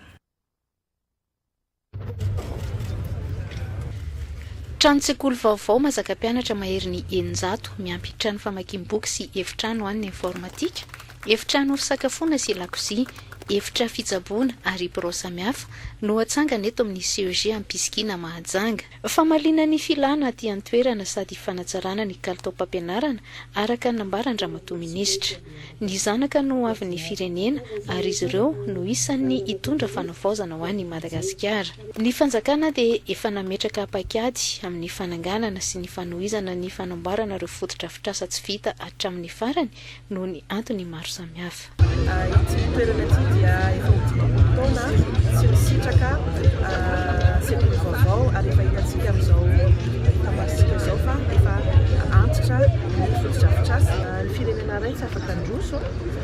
Tranon-tsekoly vaovao mahazaka mpianatra maherin'ny 600, miampy trano famakiam-boky sy efitrano ho an'ny informatika, efitrano fisakafoana sy lakozia, efitra fitsaboana ary birao samihafa no hatsangana eto amin'ny CEG Ampisikina Mahajanga. Famaliana ny filàna aty an-toerana sady fanatsarana ny kalitaom-pampianarana, araka ny nambaran-dRamatoa Minisitra. Ny zanaka no hoavin'ny firenena ary izy ireo no isan'ny hitondra fanavaozana ho an'i Madagasikara. Ny fanjakana dia efa nametraka paikady amin'ny fananganana sy ny fanohizana ny fanamboarana ireo fotodrafitrasa tsy vita hatramin'ny farany noho ny antony maro samihafa. Ity toerana ity dia efa ho 50 taona tsy nisitraka sekoly vaovao ary efa hitantsika amin'izao hita masontsika izao fa efa antitra ny fotodrafitrasa. Ny firenena iray tsy afaka handroso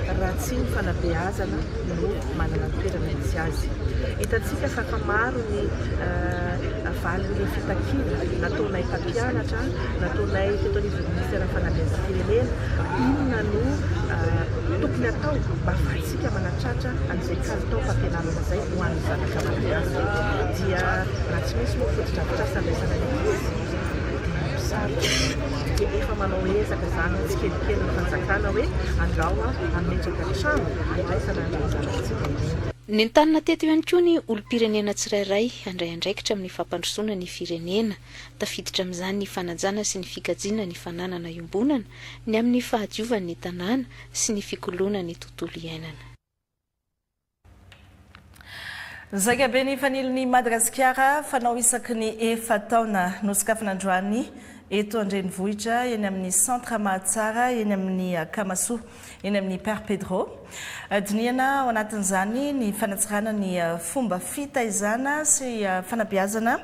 raha tsy ny fanabeazana no manana ny toerana misy azy. Hitantsika fa efa maro ny valin'ireo fitakiana nataonay mpampianatra, nataonay teto anivon'ny minisiteran'ny fanabeazam-pirenena, inona no tokony atao mba ahafahantsika manatratra an'izay kalitaom-pampianarana izay ho an'ny zanaka malagasy. Dia raha tsy misy moa fotodrafitrasa andraisana ny ankizy dia ho sarotra. Dia efa manao ezaka izany tsikelikely ny fanjakana hoe andrao hametraka trano handraisana an'ireny zanatsika ireny. Nentanina teto ihany koa ny olom-pirenena tsirairay handray andraikitra amin'ny fampandrosoana ny firenena. Tafiditra amin'izany ny fanajana sy ny fikajiana ny fananana iombonana, ny amin'ny fahadiovan'ny tanàna sy ny fikoloana ny tontolo iainana. Zaikabe ny fanilon'i Madagasikara fanao isaky ny efa-taona. Nosokafana androany eto an-drenivohitra eny amin'ny Centre Mahatsara eny amin'ny Akamasoa eny amin'ny Père Pedro. Dinihana ao anatin'izany ny fanatsarana ny fomba fitaizana sy fanabeazana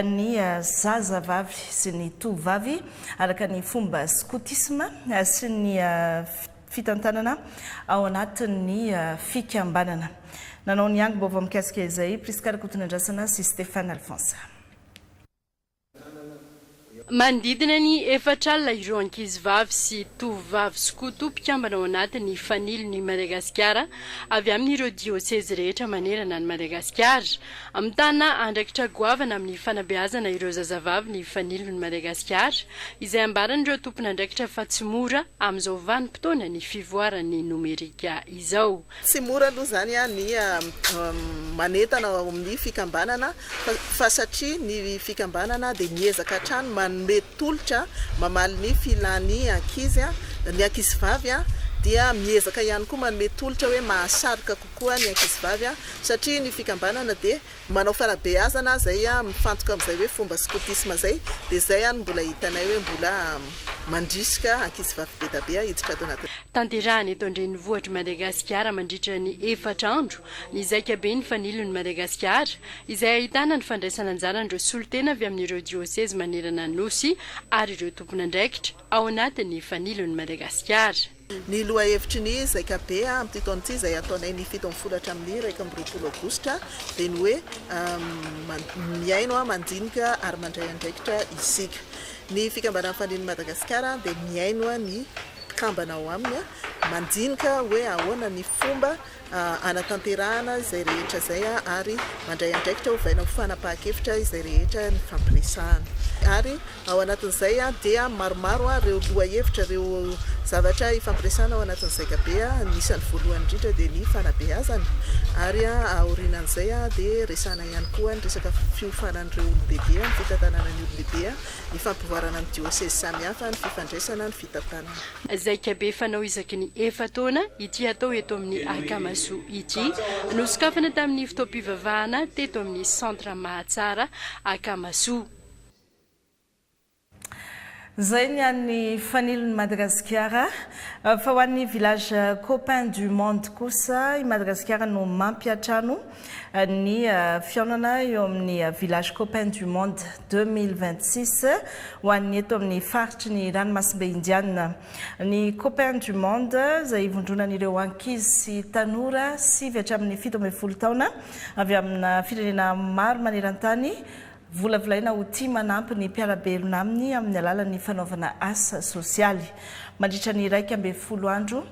ny zazavavy sy ny tovovavy araka ny fomba skotisma sy ny fitantanana ao anatin'ny fikambanana. Nanao ny angom-baovao mikasika izay Prisca Rakotonandrasana sy Stéphane Alphonse. Manodidina ny 40 ireo ankizivavy sy tovovavy skoto mpikambana ao anatin'ny Fanilon'i Madagasikara avy amin'ireo diosezy rehetra manerana an'i Madagasikara. Mitana andraikitra goavana amin'ny fanabeazana ireo zazavavy ny Fanilon'i Madagasikara, izay ambaran'ireo tompon'andraikitra fa tsy mora amin'izao vanim-potoanan'ny fivoaran'ny nomerika izao. Tsy mora aloha izany ny manentana ao amin'ny fikambanana fa satria ny fikambanana dia miezaka hatrany manome tolotra mamaly ny filan'ny ankizy, ny ankizivavy dia miezaka ihany koa manome tolotra hoe mahasarika kokoa ny ankizivavy satria ny fikambanana dia manao fanabeazana izay mifantoka amin'izay hoe fomba skotisma izay dia izay no mbola hitanay hoe mbola mandrisika ankizivavy be da be hiditra ato anatin'ny Tanterahana eto an-drenivohitr'i Madagasikara mandritra ny efatra andro ny Zaikaben'ny Fanilon'i Madagasikara, izay ahitana ny fandraisana anjaran'ireo solontena avy amin'ireo diosezy manerana ny Nosy ary ireo tompon'andraikitra ao anatin'ny Fanilon'i Madagasikara. Ny lohahevitry ny Zaikabe amin'ity taona ity izay hataonay ny 17 hatramin'ny 21 aogositra dia ny hoe mihaino, mandinika ary mandray andraikitra isika. Ny Fikambanan'ny Fandrian'i Madagasikara dia mihaino ny mpikambana ao aminy, mandinika hoe ahoana ny fomba hanatanterahana izay rehetra izay ary mandray andraikitra hovaina ho fanapahan-kevitra izay rehetra nifampiresahana. Ary ao anatin'izay dia maromaro ireo lohahevitra, ireo zavatra ifampiresahana ao anatin'ny zaikabe. Ny isan'ny voalohany indrindra dia ny fanabeazana ary aorianan'izay dia resahana ihany koa ny resaka fiofanan'ireo olon-dehibe, ny fitantanana ny olon-dehibe, ny fampivoarana ny diosezy samihafa, ny fifandraisana, ny fitantanana. Zaikabe fanao isaky ny efa-taona ity atao eto amin'ny Akamasoa ity. Nosokafana tamin'ny fotoam-pivavahana teto amin'ny Centre Mahatsara Akamasoa. Izay ny an'ny fanilon'i Madagasikara. Fa ho an'ny Village Copain du Monde kosa, i Madagasikara no mampiantrano ny fihaonana eo amin'ny Village Copain du Monde 2026 ho an'ny eto amin'ny faritry ny ranomasimbe Indiana. Ny Copain du Monde izay ivondronan'ireo ankizy sy tanora sivy hatramin'ny 17 taona avy amina firenena maro maneran-tany Volavolaina ho tia manampy ny mpiara-belona aminy amin'ny alalan'ny fanaovana asa sosialy. Mandritra ny 11 andro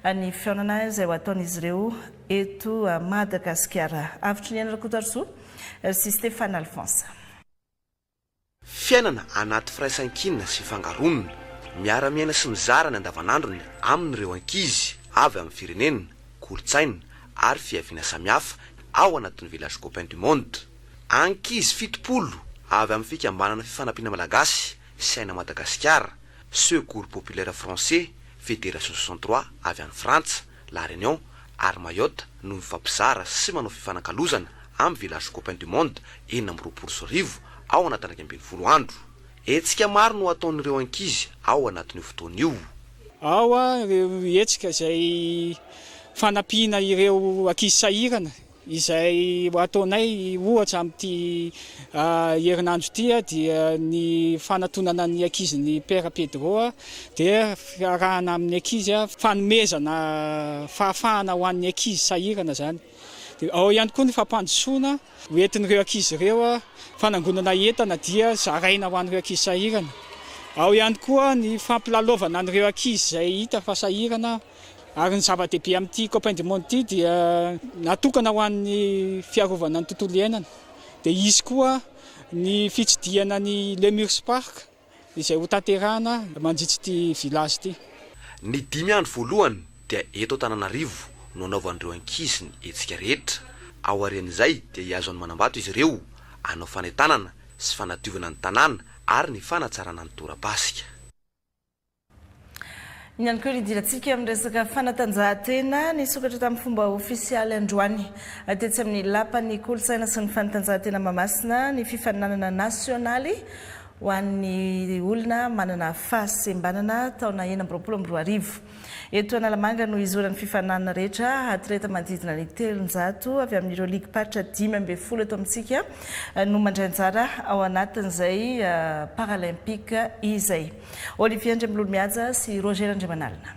ny fihaonana izay ho ataon'izy ireo eto Madagasikara. Avotry ny Aina Rakotoarisoa sy Stéphane Alphonse. Fiainana anaty firaisankina sy fangaronina, miara-miaina sy mizara ny andavanandrony amin'ireo ankizy avy amin'ny firenena, kolontsaina ary fiaviana samihafa ao anatin'ny Village Copain du Monde. Ankizy 70 avy amin'ny fikambanana Fifanampiana Malagasy sy Aina Madagasikara, Secours Populaire Français, Fédération 63 avy any Frantsa, La Réunion ary Mayotte no mifampizara sy manao fifanakalozana amin'ny Village Copain du Monde 2026 ao anatin'ny 11 andro. Hetsika maro no hataon'ireo ankizy ao anatin'io fotoana io. Ao ireo hetsika izay fanampiana ireo ankizy sahirana Izay ho ataonay ohatra amin'ity herinandro ity dia ny fanatonana ny ankizin'ny Père Pedro dia fiarahana amin'ny ankizy, fanomezana fahafahana ho an'ny ankizy sahirana izany. Dia ao ihany koa ny fampandrosoana ho entin'ireo ankizy ireo, fanangonana entana dia zaraina ho an'ireo ankizy sahirana. Ao ihany koa ny fampilalaovana an'ireo ankizy izay hita fa sahirana. Ary ny zava-dehibe amin'ity Copain du Monde ity dia natokana ho an'ny fiarovana ny tontolo iainana. Dia hisy koa ny fitsidihana ny Lemurs Park izay hotanterahana mandritra ity village ity. Ny dimy andro voalohany dia eto Antananarivo no hanaovan'ireo ankizy ny hetsika rehetra. Aorian'izay dia hihazo an'i Manambato izy ireo hanao fanentanana sy fanadiovana ny tanàna ary ny fanatsarana ny tora-pasika. Iny ihany koa nidirantsika amin'ny resaka fanatanjahantena nisokatra tamin'ny fomba ofisialy androany tetsy amin'ny Lapan'ny kolontsaina sy ny fanatanjahantena Mahamasina ny fifaninanana nasionaly ho an'ny olona manana fahasembanana taona 2026. Eto Analamanga no hizoran'ny fifaninanana rehetra, atleta manodidina ny 300 avy amin'ireo ligim-paritra 15 eto amintsika no mandray anjara ao anatin'izay Paralympique izay. Olivier Andriamilolomihaja sy Roger Randriamanalina.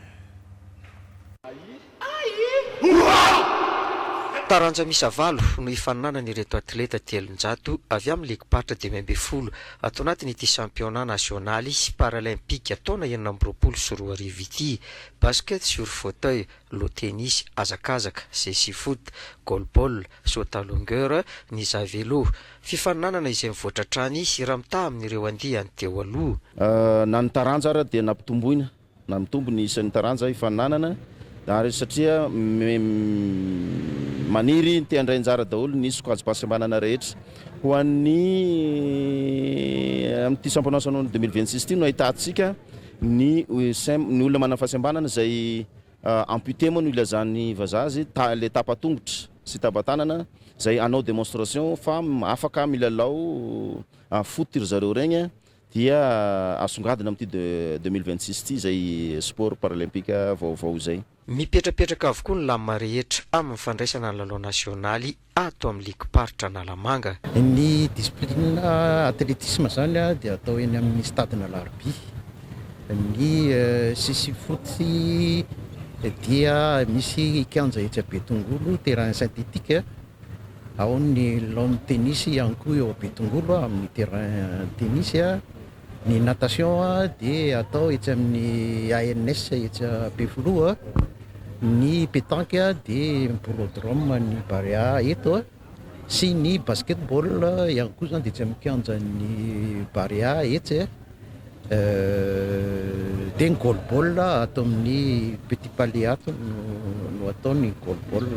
Taranja miisa valo no hifaninanan'ireto atleta 300 avy amin'ny ligim-paritra 15 ato anatin'ity championnat nasionaly paralympique taona 2026 ity, basket sur fauteuil, low tennis, hazakazaka, cécifoot, goalball, saut à longueur, ny javelot. Fifaninanana izay mivoatra hatrany raha mitaha amin'ireo andiany teo aloha. Na ny taranja ara dia nampitomboina na mitombo ny isan'ny taranja ifaninanana ary satria maniry ny te handray anjara daholo ny sokajim-pahasembanana rehetra. Ho an'ny amin'ity championnat national 2026 ity no ahitantsika ny ny olona manana fahasembanana izay amputé moa no ilazan'ny vazaha azy, ilay tapa-tongotra sy tapa-tanana izay hanao démonstration fa afaka milalao foot ry zareo regny. Dia asongadina amin'ity 2026 ity izay sport paralympique vaovao izay. Mipetrapetraka avokoa ny lamina rehetra amin'ny fandraisana ny lalao nasionaly ato amin'ny ligim-paritra Analamanga. Ny discipline athlétisme izany dia atao eny amin'ny stade Alarobia. Ny cécifoot dia misy kianja etsy Betongolo, terrain synthétique. Ao ny lawn tennis ihany koa eo Betongolo amin'ny terrain tennis. Ny natation dia atao etsy amin'ny ANS etsy Ampefiloha. Ny pétanque dia boulodrome ny Barea eto sy ny basketball ihany koa izany dia etsy amin'ny kianjan'ny Barea etsy. Dia ny goalball ato amin'ny Petit Palais ato no atao ny goalball.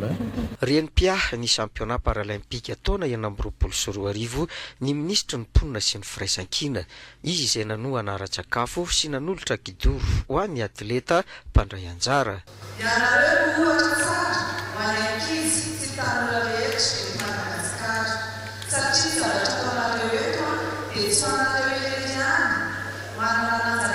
Reny mpiahy ny championnat paralympique taona 2026 ny minisitry ny mponina sy ny firaisankina. Izy izay nanohana ara-tsakafo sy nanolotra kidoro ho an'ny atleta mpandray anjara. Ianareo no ohatra tsara ho an'ny ankizy sy tanora rehetra eto Madagasikara satria ny zavatra ataonareo eto dia tsy ho anareo irery ihany, manana lanja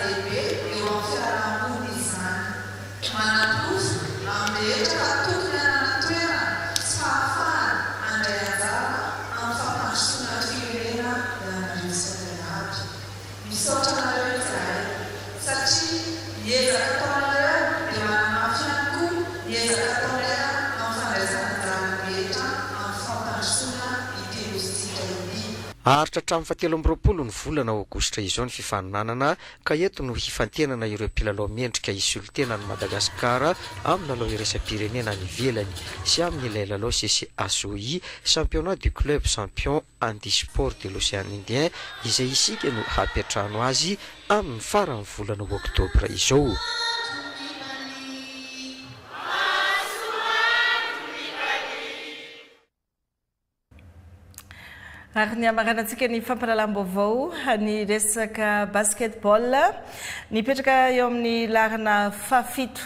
Haharitra hatramin'ny fahatelo amby 20 ny volana aogositra izao ny fifaninanana ka eto no hifantenana ireo mpilalao mendrika hisolo tena an'i Madagasikara amin'ny lalao iraisam-pirenena any ivelany sy amin'ilay lalao CCASOI, Championnat du Club Champion Handisport de l'Océan Indien, izay isika no hampiantrano azy amin'ny faran'ny volana oktobra izao. Ary ny hamaranantsika ny fampahalalam-baovao ny resaka basketball. Nipetraka eo amin'ny laharana fahafito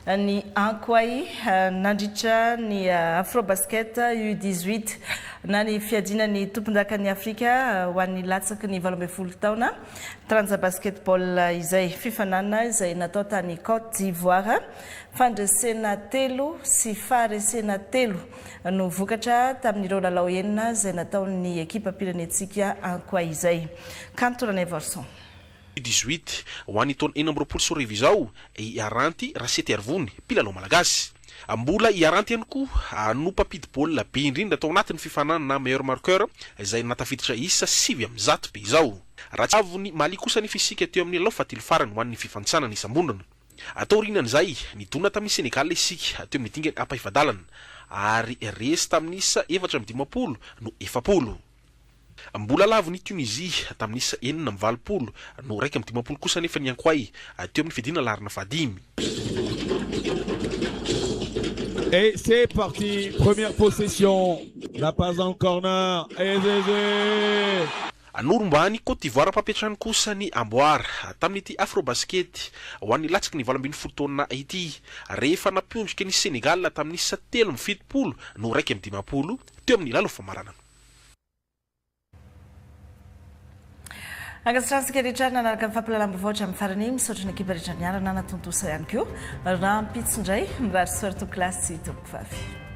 ny Ankoay nandritra ny Afrobasket U 18 na ny fiadiana ny tompondakan'i Afrika ho an'ny latsaky ny 18 taona taranja basketball izay fifaninanana izay natao tany Côte d'Ivoire. Fandresena telo sy faharesena telo no vokatra tamin'ireo lalao enina izay nataon'ny ekipam-pirenentsika Ankoay izay. Kanto Ranaivoarison. Dix-huit, ho an'ny taona 2026 izao, i Aranty Rasetiarivony, mpilalao malagasy. Mbola i Aranty ihany koa no mpampidi-baolina be indrindra tao anatin'ny fifaninanana meilleur marqueur izay nahatafiditra isa 109 be izao. Raha tsy lavon'i Mali kosa anefa isika teo amin'ny lalao fahatelo farany ho an'ny fifanintsanana isam-bondrona. Taorian'izay, nidona tamin'i Sénégal isika teo amin'ny dingana ampahefa-dalana ary resy tamin'ny isa 54 no 40. Mbola lavon'i Tunisie tamin'ny isa 86 no 51 kosa anefa ny Ankoay teo amin'ny fiadiana laharana fahadimy. Et c'est parti, première possession, la passe dans le corner, et Zézé! Norombahan'i Côte d'Ivoire mpampiantrano kosa ny amboara tamin'ity Afrobasket ho an'ny latsaky ny 18 taona ity, rehefa nampiondrika an'i Sénégal tamin'ny isa 73 no 51 teo amin'ny lalao famaranana. Ankasitrahantsika rehetra nanaraka ny fampahalalam-baovao hatramin'ny farany. Misaotra ny ekipa rehetra niara-nanatontosa ihany koa. Rahampitso indray, mirary soa ry tompokolahy sy tompokovavy.